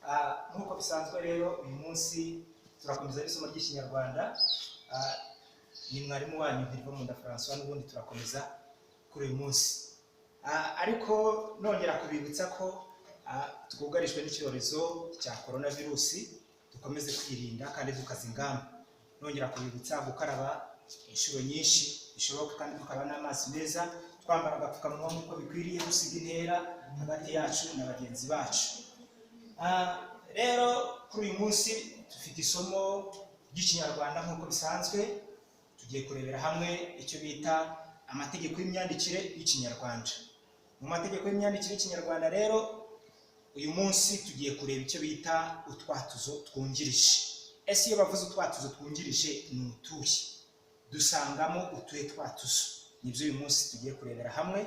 Nk'uko bisanzwe rero, uyu munsi turakomeza isomo ry'Ikinyarwanda. Ni mwarimu wanyu Ntirivamunda Francois, n'ubundi turakomeza kuri uyu munsi. Ariko nongera kubibutsa ko twugarijwe n'icyorezo cya korona virusi, dukomeze kwirinda kandi dukaza ingamba. Nongera kubibutsa gukaraba inshuro nyinshi bishoboka kandi dukaraba n'amazi meza, twambara agapfukamunwa nk'uko bikwiriye, dusiga intera hagati yacu na bagenzi bacu. Rero kuri uyu munsi dufite isomo ry'Ikinyarwanda nk'uko bisanzwe, tugiye kurebera hamwe icyo bita amategeko y'imyandikire y'Ikinyarwanda. Mu mategeko y'imyandikire y'Ikinyarwanda rero, uyu munsi tugiye kureba icyo bita utwatuzo twungirije. Ese iyo bavuze utwatuzo twungirije ni utuhe? Dusangamo utuhe twatuzo? Nibyo uyu munsi tugiye kurebera hamwe,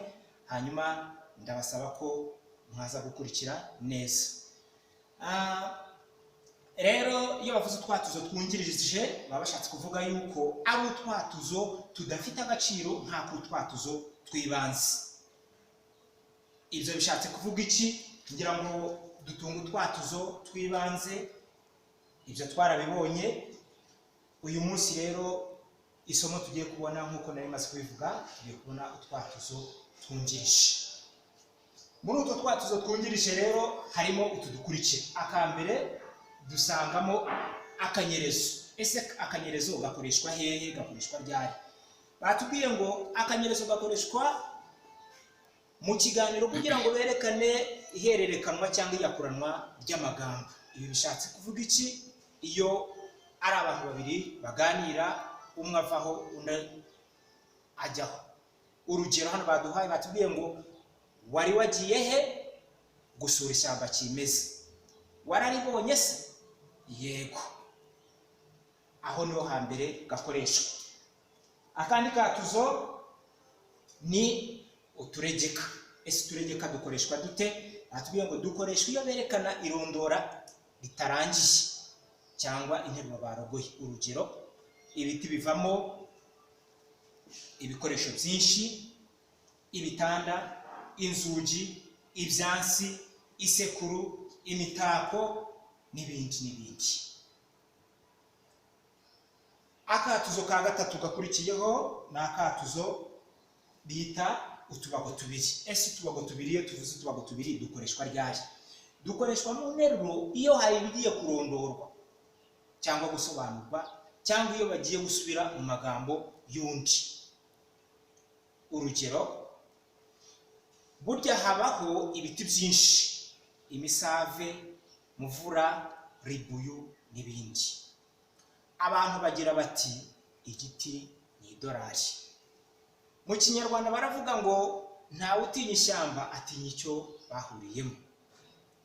hanyuma ndabasaba ko mwaza gukurikira neza. Rero iyo bavuze utwatuzo twungirije, baba bashatse kuvuga yuko ari utwatuzo tudafite agaciro nk'ak'utwatuzo tw'ibanze. Ibyo bishatse kuvuga iki? Ngira ngo dutunga utwatuzo tw'ibanze, ibyo twarabibonye. Uyu munsi rero isomo tugiye kubona, nk'uko nari maze kubivuga, tugiye kubona utwatuzo twungirije. Muri utwo twatuzo twungirije rero harimo utu dukurikira. Akambere dusangamo akanyerezo. Ese akanyerezo gakoreshwa hehe? Gakoreshwa ryari? Batubwiye ngo akanyerezo gakoreshwa mu kiganiro kugira ngo berekane ihererekanwa cyangwa iyakuranwa ry'amagambo. Ibi bishatse kuvuga iki? Iyo ari abantu babiri baganira, umwe avaho undi ajyaho. Urugero hano baduhaye, batubwiye ngo: "Wari wagiye he?" "Gusura ishyamba kimeza." "Wararibonye se?" "Yego." Aho niho hambere gakoreshwa. Akandi katuzo ni uturegeka. Ese uturegeka dukoreshwa dute? Batubwiye ngo dukoreshwa iyo berekana irondora ritarangiye cyangwa interuro barogoye. Urugero: ibiti bivamo ibikoresho byinshi, ibitanda, inzugi, ibyansi, isekuru, imitako n'ibindi n'ibindi. Akatuzo ka gatatu gakurikiyeho ni akatuzo bita utubago tubiri. Ese utubago tubiri, iyo tuvuze utubago tubiri, dukoreshwa ryari? Dukoreshwa mu nteruro iyo hari ibigiye kurondorwa cyangwa gusobanurwa, cyangwa iyo bagiye gusubira mu magambo y'undi. Urugero: burya habaho ibiti byinshi, imisave, muvura, ribuyu n'ibindi. Abantu bagira bati: "Igiti ni idolari." Mu Kinyarwanda baravuga ngo: "Ntawe utinya ishyamba, atinya icyo bahuriyemo."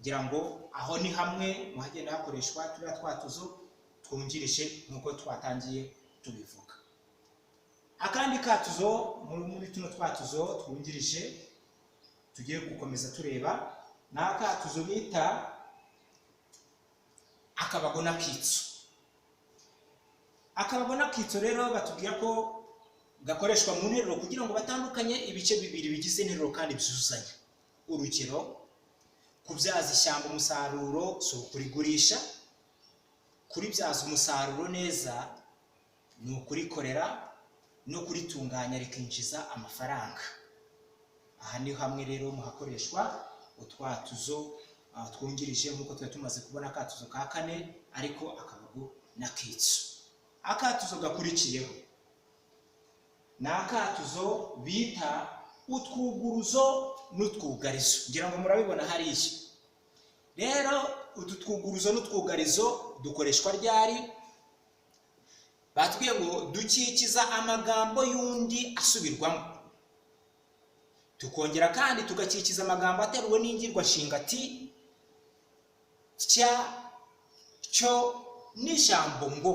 Ngira ngo aho ni hamwe mu hagenda hakoreshwa turiya twatuzo twungirije nk'uko twatangiye tubivuga. Akandi katuzo muri tuno twatuzo twungirije tugiye gukomeza tureba ni akatuzo bita akabago n'akitso. Akabago n'akitso rero batubwira ko gakoreshwa mu nteruro kugira ngo batandukanye ibice bibiri bigize interuro kandi byuzuzanya. Urugero: kubyaza ishyamba umusaruro si ukurigurisha, kuribyaza umusaruro neza ni ukurikorera no kuritunganya rikinjiza amafaranga. Aha ni hamwe rero mu hakoreshwa utwatuzo twungirije, nk'uko twari tumaze kubona akatuzo ka kane, ariko akabago n'akitso. Akatuzo gakurikiyeho ni akatuzo bita utwuguruzo n'utwugarizo. Ngira ngo murabibona hariya. Rero utu twuguruzo n'utwugarizo dukoreshwa ryari? Batubwiye ngo dukikiza amagambo y'undi asubirwamo, tukongera kandi tugakikiza amagambo ateruwe n'ingirwanshinga ati, tya, cyo n'ijambo ngo.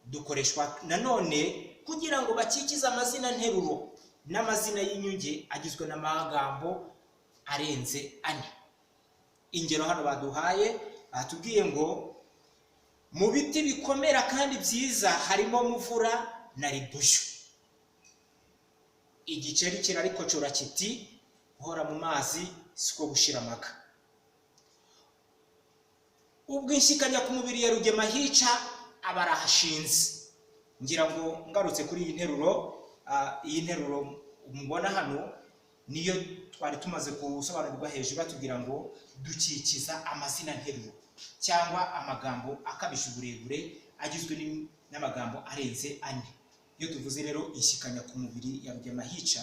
Dukoreshwa nanone kugira ngo bakikize amazina nteruro n'amazina y'inyunge agizwe n'amagambo arenze ane. Ingero hano baduhaye, batubwiye ngo: mu biti bikomera kandi byiza harimo muvura na ribuyu. Igikeri kirarikocora kiti: "Guhora mu mazi siko gushira amaga." Ubwo inshyikanya ku mubiri ya Rugemahica aba arahashinze. Ngira ngo ngarutse kuri iyi nteruro, iyi nteruro mubona hano niyo twari tumaze gusobanurirwa hejuru, batubwira ngo dukikiza amazina nteruro cyangwa amagambo akabije uburebure agizwe n'amagambo arenze ane. Iyo tuvuze rero inshyikanya ku mubiri ya Rugemahica,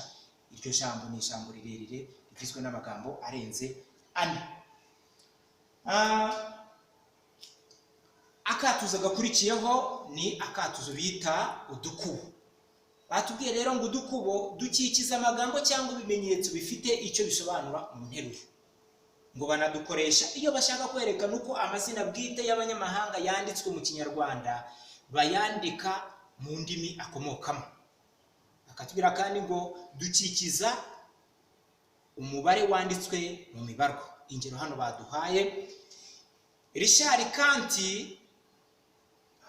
iryo jambo ni ijambo rirerire rigizwe n'amagambo arenze ane. Akatuzo gakurikiyeho ni akatuzo bita udukubo. Batubwiye rero ngo udukubo dukikiza amagambo cyangwa ibimenyetso bifite icyo bisobanura mu nteruro. Ngo banadukoresha iyo bashaka kwerekana uko amazina bwite y'abanyamahanga yanditswe mu Kinyarwanda bayandika mu ndimi akomokamo. Bakatubwira kandi ngo dukikiza umubare wanditswe mu mibarwa. Ingero hano baduhaye: Richard Kanti,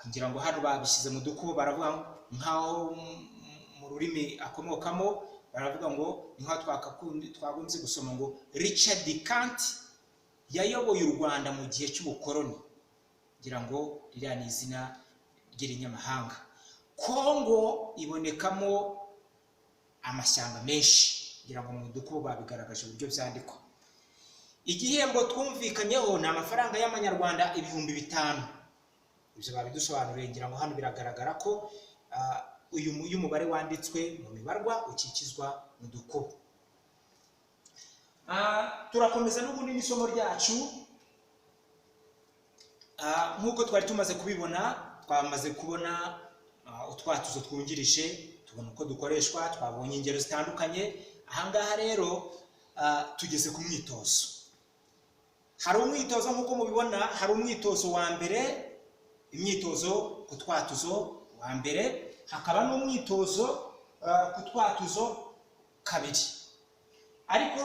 ngira ngo hano babishyize mu dukubo, baravuga nk'aho mu rurimi akomokamo baravuga ngo ni nk'aho twagombye gusoma ngo Richard Kandt yayoboye u Rwanda mu gihe cy'ubukoroni. Ngira ngo ririya ni izina ry'irinyamahanga. Kongo ibonekamo amashyamba menshi. Ngira ngo mu dukubo babigaragaje uburyo byandikwa. Igihembo twumvikanyeho ni amafaranga y'amanyarwanda 5000. Ibyo babidusobanuriye. Ngira ngo hano biragaragara ko uyu umubare wanditswe mu mibarwa ukikizwa mu dukubo. Turakomeza n'ubundi n'isomo ryacu. Nk'uko twari tumaze kubibona, twamaze kubona utwatuzo twungirije, tubona uko dukoreshwa, twabonye ingero zitandukanye. Ahangaha rero tugeze ku mwitozo. Hari umwitozo, nk'uko mubibona, hari umwitozo wa mbere, imyitozo ku twatuzo wa mbere, hakaba n'umwitozo ku twatuzo kabiri. Ariko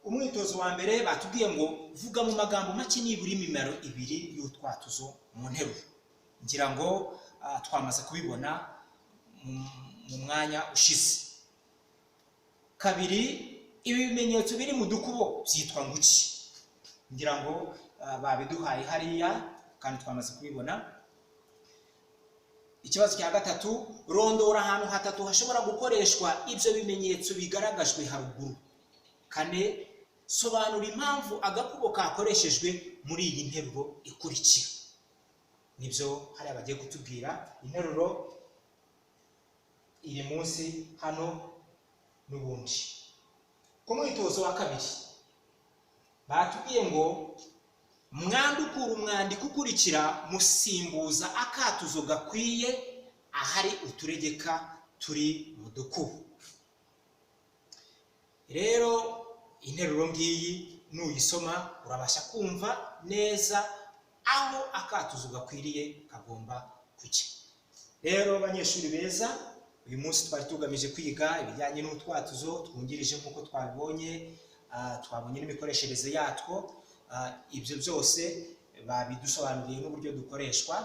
umwitozo wa mbere batubwiye ngo vuga mu magambo make nibura imimaro ibiri y'utwatuzo mu nteruro. Ngira ngo twamaze kubibona mu mwanya ushize. Kabiri, ibi bimenyetso biri mu dukubo byitwa nguki? Ngira ngo babiduhaye hariya kandi twamaze kubibona. Ikibazo cya gatatu: rondora ahantu hatatu hashobora gukoreshwa ibyo bimenyetso bigaragajwe haruguru. Kane, sobanura impamvu agakubo kakoreshejwe muri iyi nteruro ikurikira. Nibyo hariya bagiye kutubwira. Interuro iri munsi hano n'ubundi. Ku mwitozo wa kabiri batubwiye ngo mwandukure umwandiko ukurikira musimbuza akatuzo gakwiye ahari uturegeka turi mu dukubo. Rero interuro ngiyi nuyisoma urabasha kumva neza aho akatuzo gakwiriye kagomba kujya. Rero banyeshuri beza, uyu munsi twari tugamije kwiga ibijyanye n'utwatuzo twungirije nk'uko twabibonye, twabonye n'imikoreshereze yatwo. Ibyo byose babidusobanuriye n'uburyo dukoreshwa.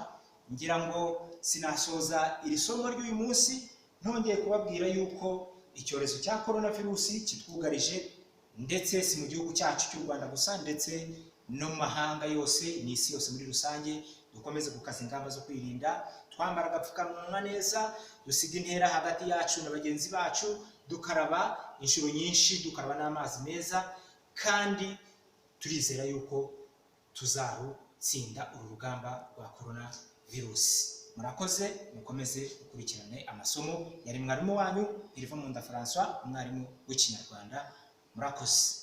Ngira ngo sinasoza iri somo ry'uyu munsi ntongeye kubabwira yuko icyorezo cya korona virusi kitwugarije, ndetse si mu gihugu cyacu cy'u Rwanda gusa, ndetse no mu mahanga yose n'isi yose muri rusange. Dukomeze gukaza ingamba zo kwirinda, twambara agapfukamunwa neza, dusiga intera hagati yacu na bagenzi bacu, dukaraba inshuro nyinshi, dukaraba n'amazi meza, kandi turizera yuko tuzarutsinda uru rugamba rwa korona virusi. Murakoze, mukomeze gukurikirane amasomo. Yari mwarimu wanyu Munda François, umwarimu w'Ikinyarwanda. Murakoze.